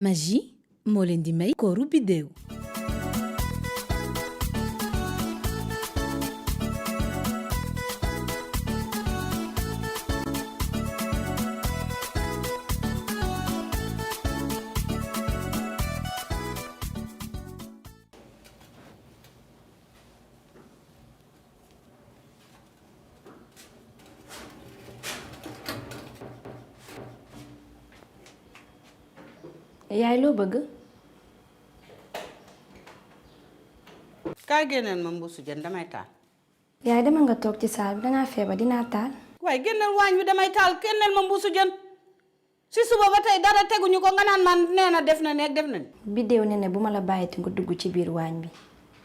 MAGGI moo leen di may Kooru Biddew. yaay loo bëgg. kaay génneel ma mbuusu jën damay taal. yaay dama nga toog ci saal bi dangaa feebar dinaa taal. waaye génneel waañ wi damay taal génneel ma mbuusu jën si suba ba tey dara teguñu ko nga naan man nee na def na nekk def na ni. Biddew ne bu ma la bàyyiti nga dugg ci biir waañ bi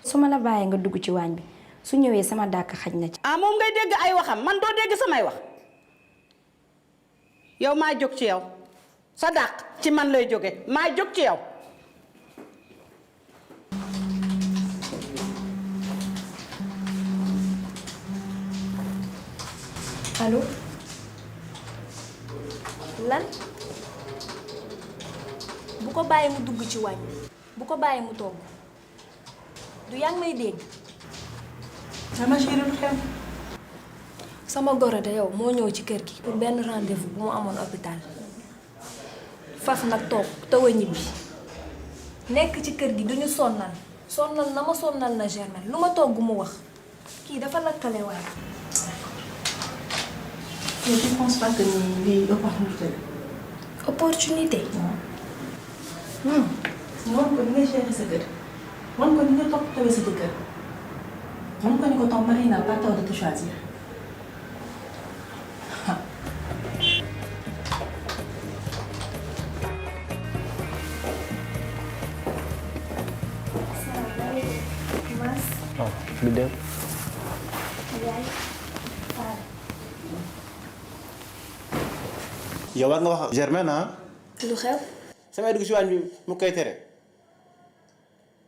su ma la bàyyee nga dugg ci waañ bi su ñëwee sama dàkk xaj na ci. moom ngay dégg ay waxam man doo dégg samay wax yow maa jóg ci yow sa dàq ci man lay jóge maa jóg ci yow. allo lan bu ko bàyyi mu dugg ci waañ bu ko bàyyi mu togg du yaa ngi may dégg. sama chérie lu xew. sama goro de yow moo ñëw ci kër gi pour benn rendez-vous bu mu amoon hôpital faf nag toog taw a ñibbi nekk ci kër gi duñu sonnal na ma sonnal na Germaine lu ma togg mu wax kii dafa lakkale waaye. Mais tu ne penses pas que lii opportunité la. opportunité. Wan ko ni nga gérer sa kër. Wan ko ni nga toppatoo sa jëkkër. Wan ko ni ko ton mari n'a pas tort de te choisir. Oh, Biddew. yow war nga wax Germaine ah. lu xew. samay dugg si waañ bi mu koy tere.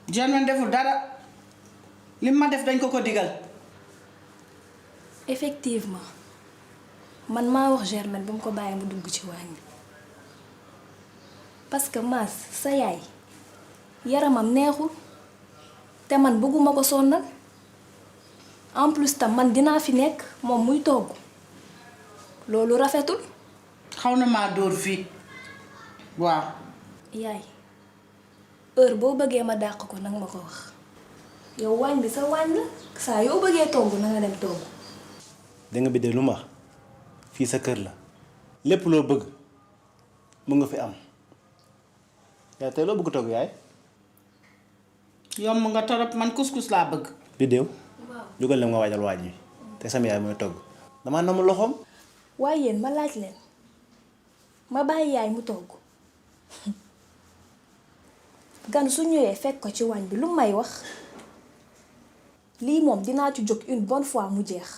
Germaine deful dara lim ma def dañ ko ko digal. effectivement man maa wax Germaine ba mu ko bàyyi mu dugg ci waañ bi parce que Mass sa yaay yaramam neexul te man bëgguma ko sonnal en plus tam man dinaa fi nekk moom muy togg loolu rafetul. xaw na maa dóor fii waaw. yaay heure boo bëggee ma dàq ko nag ma ko wax yow waañ bi sa waañ la saa yoo bëggee togg na nga dem togg. danga Biddew lu ma wax fii sa kër la lépp loo bëgg mu nga fi am yaay tey loo bëgg togg yaay. yomb nga torop man couscous laa bëgg. Biddew waaw jógal na nga waajal waañ wi te sama yaay mooy togg damaa namu loxoom. waaye yéen ma laaj leen ma bàyyi yaay mu togg gan su ñëwee fekk ko ci waañ bi lu may wax lii moom dinaa ci jóg une bonne fois mu jeex.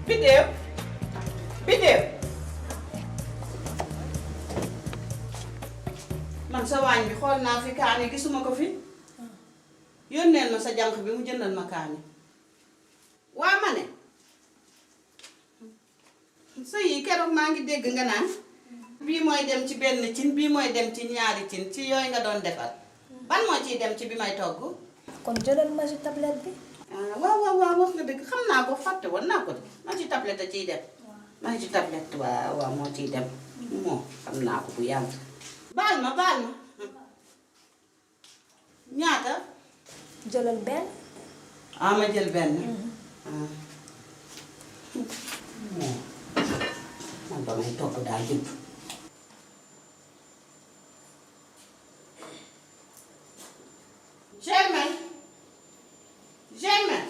Biddew Biddew man sa waañ bi xool naa fi kaani gisuma ko fi yónneel ma sa jànq bi mu jëndal ma kaani waa ma ne sa yi keroog maa ngi dégg nga naan bii mooy dem ci benn cin bii mooy dem ci ñaari cin ci yooyu nga doon defar ban moo ciy dem ci bi may togg. kon jëlal ma ci tablette bi. waaw wax nga dëgg xam naa ko fàtte woon naa ko de ma ci tablette a ciy dem ma ci tablette waaw moo ciy dem moo xam naa ko bu yàgg. baal ma ñaata. jëlal benn. ma jël benn. man ba may togg daal jënd. Germaine.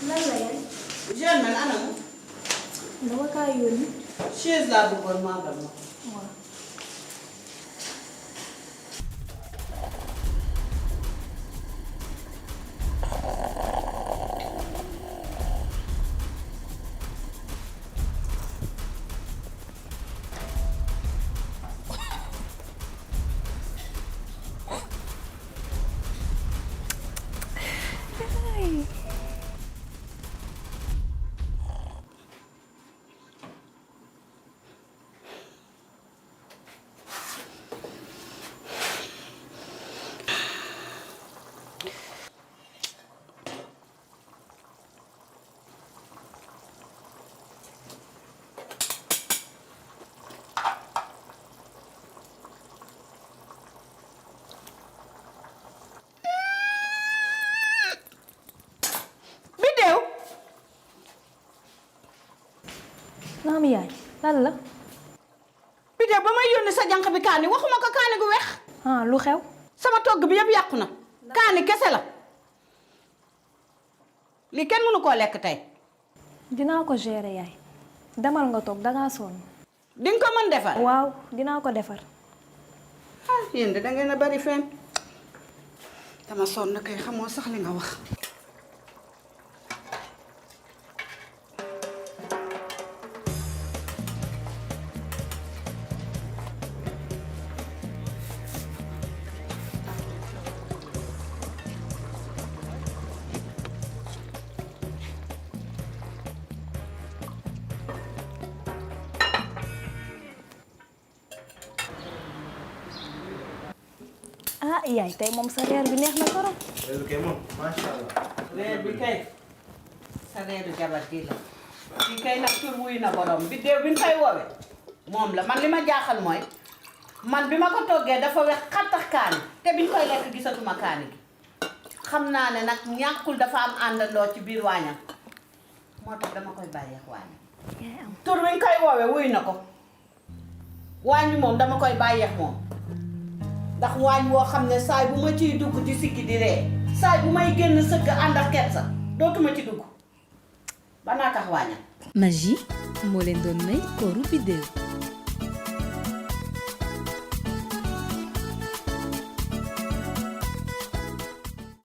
lan la yaay. Germaine ana mu. dama kaa yónni. chaise laa bëggoon maa gën ma. waaw. naam yaay lan la Biddew ba may yónni sa jànq bi kaani waxuma ko kaani gu weex lu xew sama togg bi yëpp yàqu na kaani kese la li kenn mënu koo lekk tey dinaa ko gérer yaay demal nga toog dangaa sonn di nga ko mën defar waaw dinaa ko defar yéen de dangeen a bari fen dama sonn kay xamoo sax li nga wax yaay tey moom sa reer bi neex na torop loolu kay moom macha allah. reer bi kay sa reeru jabar gi la kii kay nag tur wuy na borom Biddew bi ñu koy woowe moom la man li ma jaaxal mooy man bi ma ko toggee dafa wex xattax kaani te biñ koy lekk gisatuma kaani gi xam naa ne nag ñàkkul dafa am àndandoo ci biir waañam moo tax dama koy bàyyeex waañam tur wi ñu koy woowe wuy na ko waañ bi moom dama koy bàyyeex moom ndax waañ woo xam ne saay bu ma ciy dugg di siggi di ree saay bu may génn sëgg ànd ak kersa dootuma ci dugg ba naa tax waañam MAGGI moo leen doon may Kooru Biddew